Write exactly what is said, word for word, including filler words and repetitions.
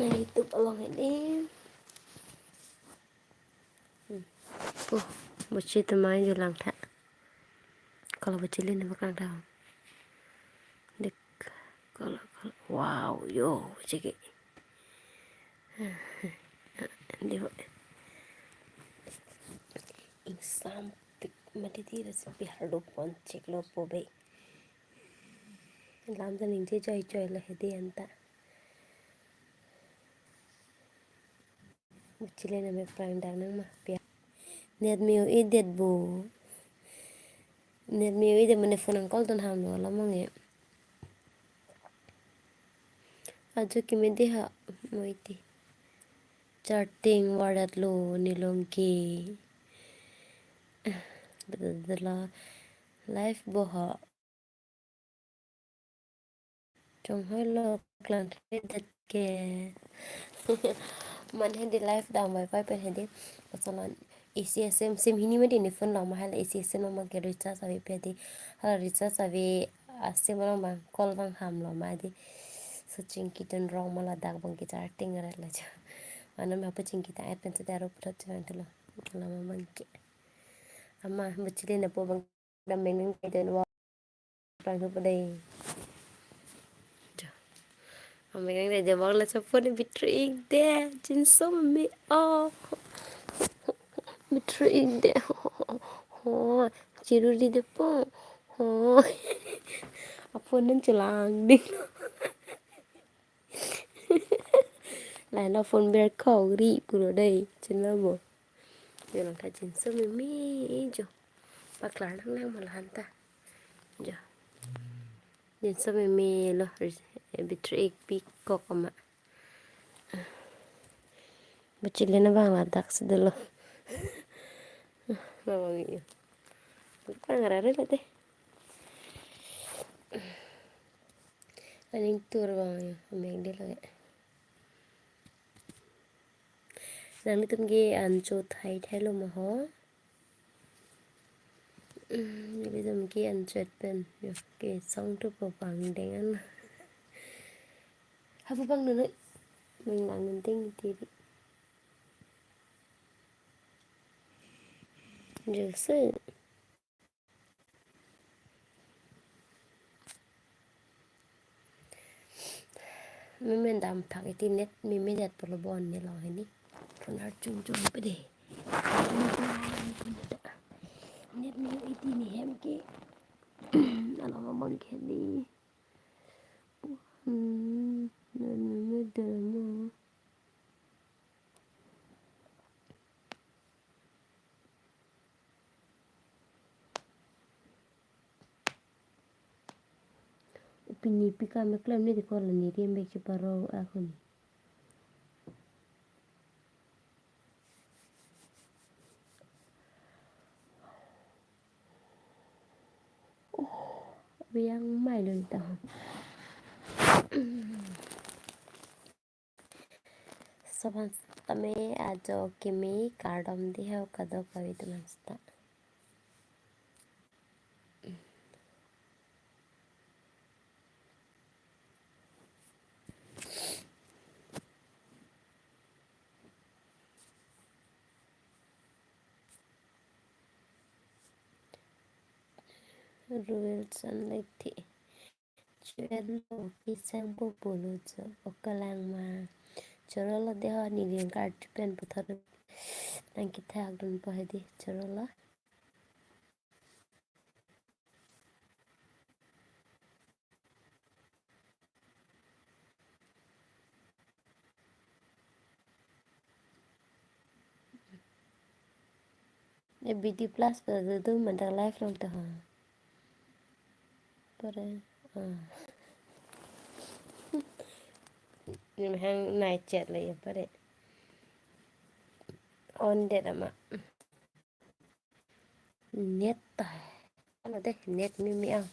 YouTube along ini. Hmm. Oh, buchi temai jo langtha. Kalau buchi le ne bak langtha. Dik, kalau, kalau, wow, yo, buchi ke. Di, ingsampik mati ti recipe hardo pon chiklo po be. Lam ta ningje joy joy lo hedi anta. Buchi le name prang dang nang ma pia. Net me-o-edet bo. Net me-o-edet mane phone nang call ton ham lo lamang e. Ajo keme de ha moiti. Charting wardat lo nelong ke. Bedela live bo ha. Chonghoi lo klang thedet ke. Man hedi live dam wifi pen hedi. Pasalan A C S M sim hini mati ne phone long ma hala A C S M long ma ke recharge ave pe di. Hala recharge ave a sim long bang call bang ham lo ma di. So chingki tun rong ma ladak bang ke charting arat la cha. Mana ma pa chingki ta et pen sa daro puthot chang tulo. Lama bang ke. Ama buchi le na po bang dam meneng ke den wa. Prang tu padai. Jo. Ameng nang de jawang la chapon bitri ik de. Jinso me-o. Bitri ik de. Ho. Chiru di de po. Ho. Apon nang chelang ding. Lain lo phone ber kau ri pulo dei. Chin lo bo. Yo langtha jinso meme jo. Paklar nang nang malahan ta. Jo. Jinso meme lo, eh, bitri ik pi kok ama. Buchi le na bang ladak si dolo. Nabang iyo. Bang rare la de. Aning tur bang iyo. Ameng de lo ya. Nanglitum ke an cho thai thai lo ma ho. Hmm, nanglitum ke an chot pen. Yo, ke song tu po pang deng an. Hapu pang nunu. Meng lang nun ting ti di. Jo se. Meme dam thak iti net meme det pulo bon ne long hini. Phone arjung jung pe de. Net me iti ni hem ke. Alam abang ke ni. Hmm, net meme det mo. Pini pi kam keklem ni di ko la ni rim bek si paro akun. Oh, biang mai lo ta. Sopan tame ajo keme kardom di ho kadokave atum an seta. Ruel san like thi. Chelo, kisang po pulo jo, okalang ma. Choro lo de ho, ni ring card pen puthot nang kethak dun po hedi, choro lo. Ya, B D plus pada tu mantap live long tu ha. Pare, ah. Ni hang nai chat la ya pare. On det ama. Net ta. Alo de, net meme ang.